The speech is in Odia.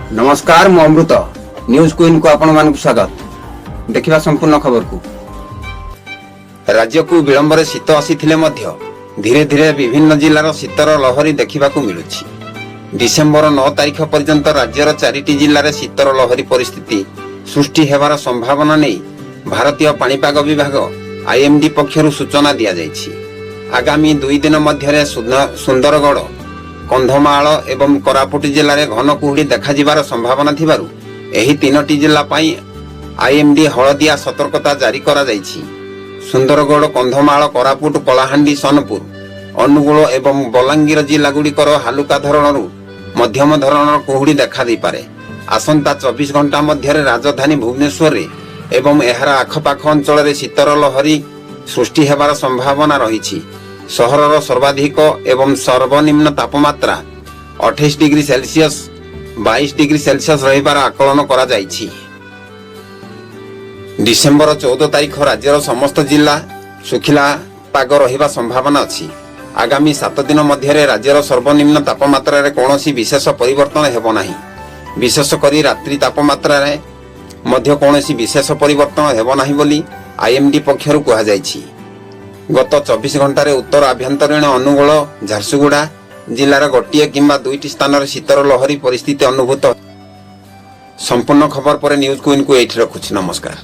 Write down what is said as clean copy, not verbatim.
ନମସ୍କାର, ମୁଁ ଅମୃତ। ନ୍ୟୁଜ୍ କୁଇନ୍କୁ ଆପଣମାନଙ୍କୁ ସ୍ୱାଗତ। ଦେଖିବା ସମ୍ପୂର୍ଣ୍ଣ ଖବରକୁ। ରାଜ୍ୟକୁ ବିଳମ୍ବରେ ଶୀତ ଆସିଥିଲେ ମଧ୍ୟ ଧୀରେ ଧୀରେ ବିଭିନ୍ନ ଜିଲ୍ଲାର ଶୀତର ଲହରୀ ଦେଖିବାକୁ ମିଳୁଛି। ଡିସେମ୍ବର 9 ତାରିଖ ପର୍ଯ୍ୟନ୍ତ ରାଜ୍ୟର ଚାରିଟି ଜିଲ୍ଲାରେ ଶୀତର ଲହରୀ ପରିସ୍ଥିତି ସୃଷ୍ଟି ହେବାର ସମ୍ଭାବନା ନେଇ ଭାରତୀୟ ପାଣିପାଗ ବିଭାଗ ଆଇଏମଡି ପକ୍ଷରୁ ସୂଚନା ଦିଆଯାଇଛି। ଆଗାମୀ 2 ଦିନ ମଧ୍ୟରେ ସୁନ୍ଦରଗଡ଼, କନ୍ଧମାଳ ଏବଂ କୋରାପୁଟ ଜିଲ୍ଲାରେ ଘନ କୁହୁଡ଼ି ଦେଖାଯିବାର ସମ୍ଭାବନା ଥିବାରୁ ଏହି ତିନୋଟି ଜିଲ୍ଲା ପାଇଁ ଆଇଏମଡି ହଳଦିଆ ସତର୍କତା ଜାରି କରାଯାଇଛି। ସୁନ୍ଦରଗଡ଼, କନ୍ଧମାଳ, କୋରାପୁଟ, କଳାହାଣ୍ଡି, ସୋନପୁର, ଅନୁଗୁଳ ଏବଂ ବଲାଙ୍ଗୀର ଜିଲ୍ଲାଗୁଡ଼ିକର ହାଲୁକା ଧରଣରୁ ମଧ୍ୟମ ଧରଣର କୁହୁଡ଼ି ଦେଖାଦେଇପାରେ। ଆସନ୍ତା 24 ଘଣ୍ଟା ମଧ୍ୟରେ ରାଜଧାନୀ ଭୁବନେଶ୍ୱରରେ ଏବଂ ଏହାର ଆଖପାଖ ଅଞ୍ଚଳରେ ଶୀତର ଲହରୀ ସୃଷ୍ଟି ହେବାର ସମ୍ଭାବନା ରହିଛି। ସହରର ସର୍ବାଧିକ ଏବଂ ସର୍ବନିମ୍ନ ତାପମାତ୍ରା 28 ଡିଗ୍ରୀ ସେଲସିୟସ, 22 ଡିଗ୍ରୀ ସେଲସିୟସ ରହିବାର ଆକଳନ କରାଯାଇଛି। ଡିସେମ୍ବର 14 ତାରିଖ ରାଜ୍ୟର ସମସ୍ତ ଜିଲ୍ଲା ଶୁଖିଲା ପାଗ ରହିବା ସମ୍ଭାବନା ଅଛି। ଆଗାମୀ 7 ଦିନ ମଧ୍ୟରେ ରାଜ୍ୟର ସର୍ବନିମ୍ନ ତାପମାତ୍ରାରେ କୌଣସି ବିଶେଷ ପରିବର୍ତ୍ତନ ହେବ ନାହିଁ। ବିଶେଷ କରି ରାତ୍ରି ତାପମାତ୍ରାରେ ମଧ୍ୟ କୌଣସି ବିଶେଷ ପରିବର୍ତ୍ତନ ହେବ ନାହିଁ ବୋଲି ଆଇଏମଡି ପକ୍ଷରୁ କୁହାଯାଇଛି। ଗତ 24 ଘଣ୍ଟାରେ ଉତ୍ତର ଆଭ୍ୟନ୍ତରୀଣ ଅନୁଗୋଳ, ଝାରସୁଗୁଡ଼ା ଜିଲ୍ଲାର ଗୋଟିଏ କିମ୍ବା ଦୁଇଟି ସ୍ଥାନରେ ଶୀତର ଲହରୀ ପରିସ୍ଥିତି ଅନୁଭୂତ। ସମ୍ପୂର୍ଣ୍ଣ ଖବର ପରେ ନ୍ୟୁଜ୍ କୁଇନ୍କୁ ଏଇଠି ରଖୁଛି। ନମସ୍କାର।